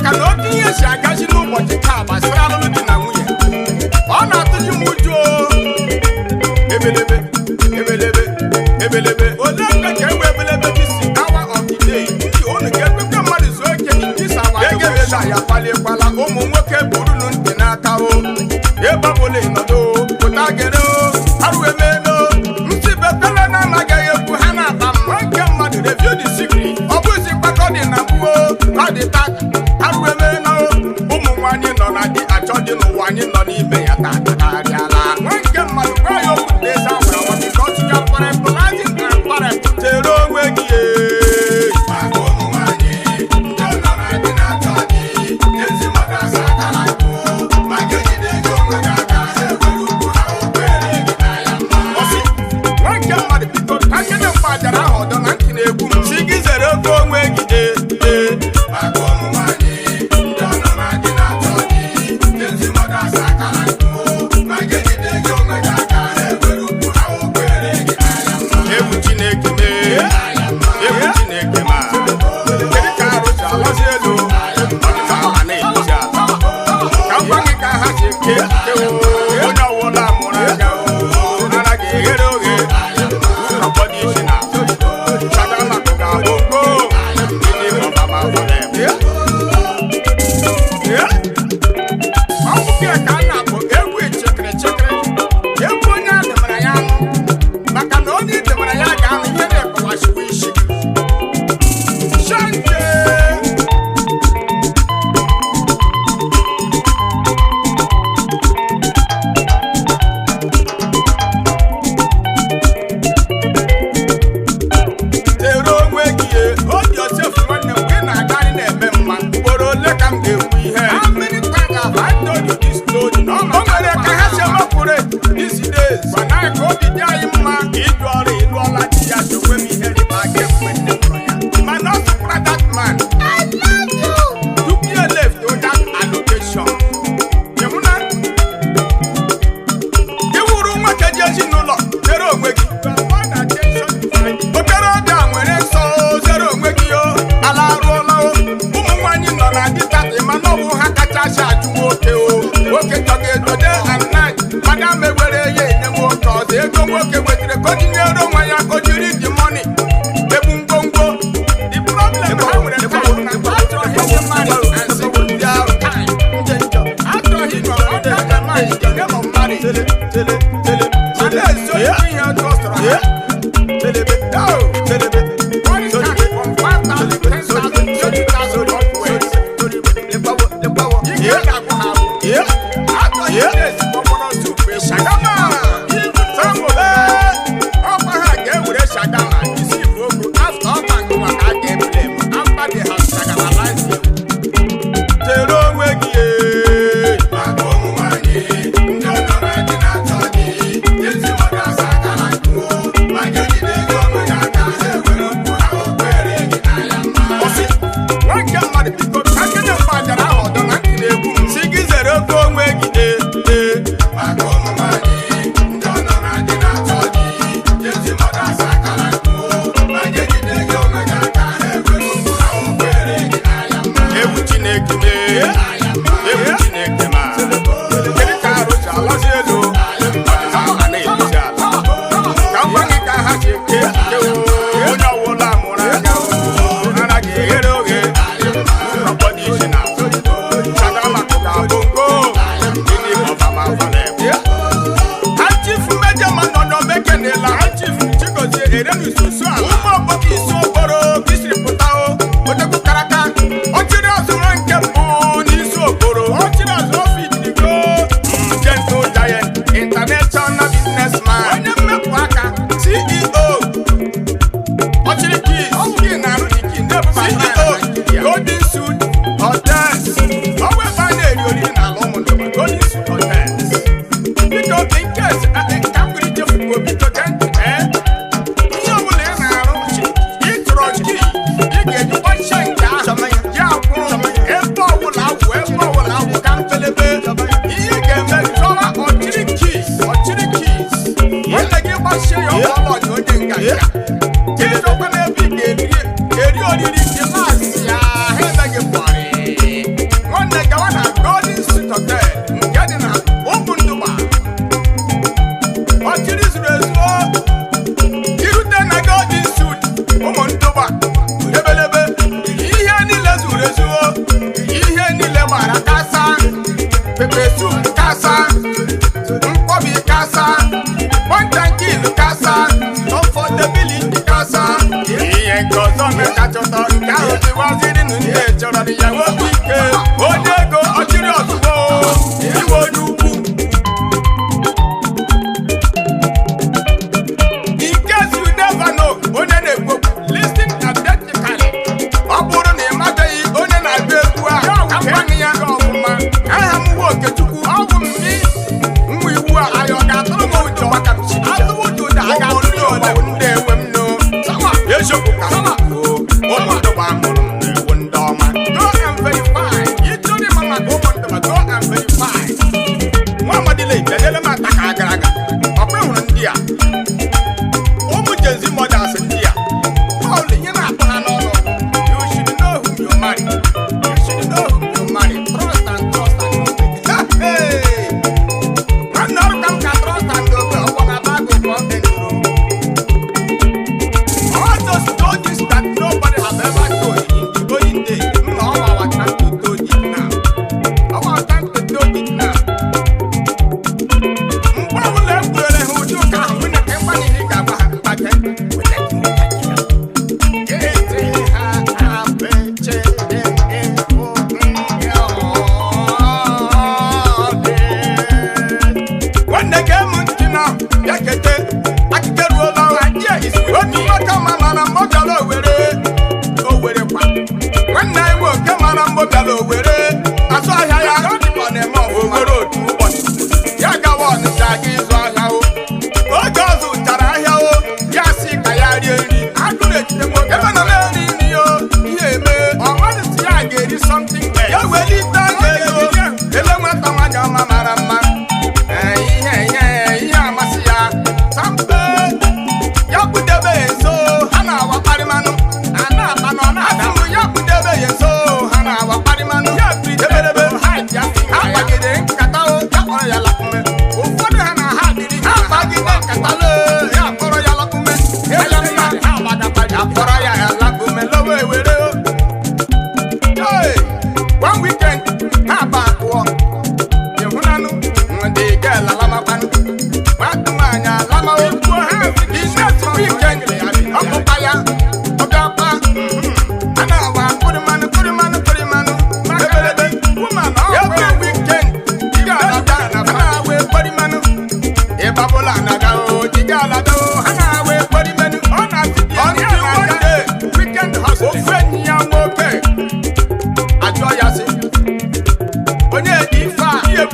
Maka na otu ihe si agazi n'ụbọchị taa gbasara alụlụ di na nwunye, ọ na-atụzi m ụjọ o. Ebelebe, ebelebe, ebelebe, ole mgbe ka enwe ebelebe this hour of the day? Ndị unu ga-ekwekwe mmadụ zuo ike in this hour? Egebela ya paliekwala. Ụmụ nwoke, burunu ntị n'aka o. Ebe ọbụla ịnọdụ pụta gere o, arụ emeelo ntị bepele na anaghị ekwu ha na-ata m. Nwoke mmadụ, review the secret. Ọ bụzi mgbakọ dị na mgbuo ka ọ dị taa. Arụ emeela o. Ụmụ nwaanyị nọ na di achọ dị n'ụwa anyị nọ n'ime ya taa karịala. Nwa nke mmadụ, gwa ya okwu na-eze awara awa, because you are parentalizing and parent. Chere onwe gị ee. Maka ụmụ nwanyị ndị nọ na di na-achọ di, ezi mmadụ asa akara nkụ, maka ejide gị onwe gị aka, ha ewere ukwu ha okwere gị n'anya mma. Ọsị, nwa nke mmadụ, biko, ka nkene mgbajara ahụ ọdọ na ntị na-egwu m si gị zere oke onwe gị ee ee. Maka ụmụ nwanyị ndị nọ na di na-achọ di, ezi mmadụ asa akara nkụ, maka ejide gị onwe gị aka, ha ewere ukwu ha okwere gị n'anya mma. Egwu Chineke mee, egwu Chineke ma kedu ka arụ si alazi elu ọdịda ala na-edozi ala? Ka m gwa gị ka ha si eke kewo. Onye ọwụla mụrụ anya o, anaghị eghere oghe ụkọ dị isi na chagama ga-abụ mkpo ndị ọbama fọrọ. Ọ bụ ka a na-akpọ egwu echekiri chekiri, egwu onye a debara ya anụ, maka na onye idebara ya ga-anụ ihe na-ekọwashiwa isi gị. Shante. Tere onwe gị ye, hold yourself. Nwanne m, ị na-agarị na-eme mma. Ugboro ole ka m ga-ekwu ihe? How many times have I told you this story? O nwere ka ha si emepụrụ these days, mana ka obi dị anyị mma ka ịjụ ọrụ ịlụọla di ya chekwe m ihe rịba aka mgbe nne mụrụ ya, mana ọ sịkwara that man, "I love you," tupu ya left that allocation. Ị hụ na ị wuru nwoke ji ezinụlọ, zere onwe gị. Okorobịa nwere nsọ, zere onwe gị o. Ala arụọla o. Ụmụ nwaanyị nọ na dịtatị, mana ọ bụ ha kachasị achụ nwoke o. Nwoke chọga ego day and night, mana mewere ya enye nwoke ọzọ ego nwoke wetara ka o tinyere onwe ya, ka o jiri the money ebu ngwongwo. The problem ha nwere taa bụ na achọghị ịdị married and single their time. Achọghị ịnọ under the man in the name of marriage. Mana eziokwu, ihe ọjọọ sọrọ ha. No. Money start from 5,000, 10,000, 20,000 upwards. Ike ga-agwụ ha agwụ. Achọghị esi kpọkpọrọ soup shagama. Sambobe, ọkwa ha ga-ewere shagama isi bụ okwu after ọkwa ngụwa ka a ga-ebule m after they have shagamalized you. Chere onwe gị ee. Maka ụmụ nwanyị ndị nọ na di na-achọ di, ezi mmadụ asa akara nkụ, maka ejide gị onwe gị aka, ha ewere ukwu ha okwere gị n'anya mma. Ọsị, nwa nke mmadụ, biko, ka nkene mgbajara ahụ ọdọ na ntị na-egwu m si gị zere oke onwe gị ee ee. Maka ụmụ nwanyị ndị nọ na di na-achọ di, ezi mmadụ asa akara nkụ, maka ejide gị onwe gị aka, ha ewere ukwu ha okwere gị n'anya mma. Egwu Chineke mee, egwu Chineke ma kedu ka arụ si alazi elu ọdịda ala na-edozi ala? Ka m gwa gị ka ha si eke kewo. Onye ọwụla mụrụ anya o, anaghị eghere oghe ụkọ dị isi na chagama ga-abụ ngo ndị ọbama fọrọ. Chief Mejema nọ n'omekenela. Chief Chigozie Erenususu ala ụmụ ọgbọkọ isi okporo isiri pụta o, odegwu karaka ọchịrị ọzụrụ nke mbụ n'isi okporo ọchịrị. Ịhụnanị ya, nwoke ike, onye ego, ọchịrị ọzụgbọ, iwe onye ukwu. In case you never know onye na-ekwu okwu, listen attentively. Ọ bụrụ na ị mabeghị onye na-agụ egwu a, ka m gwa gị ya ọfụma. Aha m nwa Okechukwu, ọ bụ m gị nwa iwu a. Ayọ ga-atụrụ m ụjọ maka m chi atụrụ ụjọ ụda a ga-atụrụ ya ole ndị enwe m nụ. Eziokwu ka m kwuo, ụmụ ndụgba mụrụ m na-ewu ndị ọma. Go and verify. Ịchọrọ ịma maka ụmụ ndụgba, go and verify. Nwa amadile lelele m ata ka agara aga. Ọkwa hụrụ ndị a, ụmụ Gen Z mothers ndị a, Paul, ihe na-atụ ha n'ọnụ: You should know whom you marry. You should know whom you marry. Trust and trust and obey. Hey! Nwanne, ọrụ ka m ka trust and obey ọgwọ na Bible ka ọ dị ndụrụ. All those stories that nobody have ever told in the going day. Nna, all our time to tell it now. All our time to tell it now. Mgbe ọbụla e kwuere ha ụdị ụka ahụ, nwunye ka ịgba n'ihe ị ga-agba ha mgbake. Eti ha abeche ịhụ ndị ọ dị. Nwanne, gee m ntị na bịa kete akụkọ eruola. Otu nwoke ma mara mgbe ọ bịara Owere, Owere kwa. Nwanne anyị nwoke mara mgbe ọ bịara Owere azụ ahịa ya. Ọ na-eme Owere. Otu ụbọchị, ya gawa Ọnịcha aga ịzụ ahịa o. Oge ọ zụchara ahịa o, ya sị ka ya rie nri. Agụrụ ejide nwoke. Ebe na na-eri nri o, ihe eme ọ mmadụ si ya ga-eri something, ya welite aka ego ele nwata nwanyị ọma mara mma. Ee, ihe amasị ya sampe. Ya kpụdebe ya nso, ha na-awakparịmanụ, a na-akpa na ọ na-ada. Ya kpụdebe ya nso, ha na-awakparịmanụ ya eberebe ha kpagide nkata o. Ya kpọrọ ya lakpume. Ụfọdụ ha na ha dịrị ha kpagide nkata lee, ya kpọrọ ya lakpume ya mma, ha gbadakwa, ya kpọrọ ya lakpume lowe ewere o. Hey! One weekend, ha ba abụọ ịhụnanụ ndị girl alamakwanụ, nwatụ nwaanyị alamawo. The next weekend, ọkpụkpa ya ọbịakwa, a na-awa kụrịmanụ kụrịmanụ kụrịmanụ ebelebe. Every weekend, girl abịa, a na-awa ekporimanụ ịbabụla anaga o jiga alada o, ha na-awa ekporimanụ. Ọ na-asị until one day, weekend hustle, ofu enyi ya nwoke ajụọ ya sị, onye dị ife a ihe